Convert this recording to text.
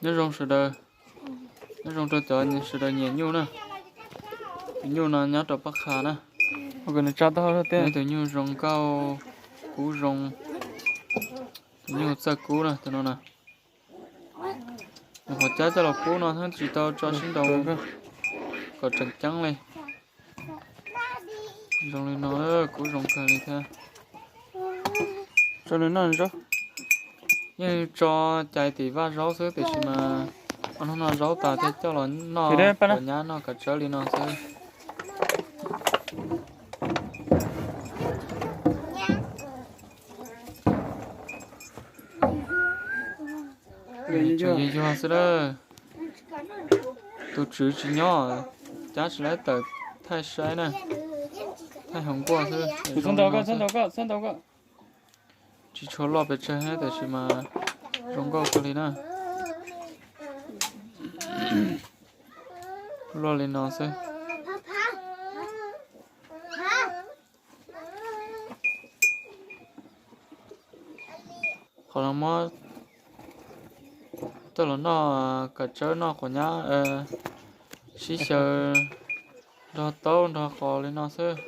Nyob zoo sawv daws, nyob zoo rau cov sawv daws nyiam nyuj na. Tus nyuj no nyob rau Pab Qha na. Tus nyuj zoo nkauj, kub zoo, tus nyuj txawj kub na, tus no na. Nws qhov cab coj los kub no thiab tsis tau tso sib nraus kom tseem ceeb li. Zoo li no, kub zoo kawg li thiab. Yeej tso cais tim vaj zaub xwb tiam sis mas ob hnub no zaub tas thiaj coj los noj quav nyab noj kav tsawb li no xwb. Tseem yuag yuag xwb lawm. Tus tswv tsis nyob, cab tsis laib tawm thaij saib na, thaij hauv nkuaj xwb. Tsis tshua loj pes tsawg thiab tiam sis mas zoo nkauj kawg li na. Luaj li no xwb. Qhov no muab coj los noj kav tsawb noj quav nyab sib xyaw nrog taub nrog qos li no xwb.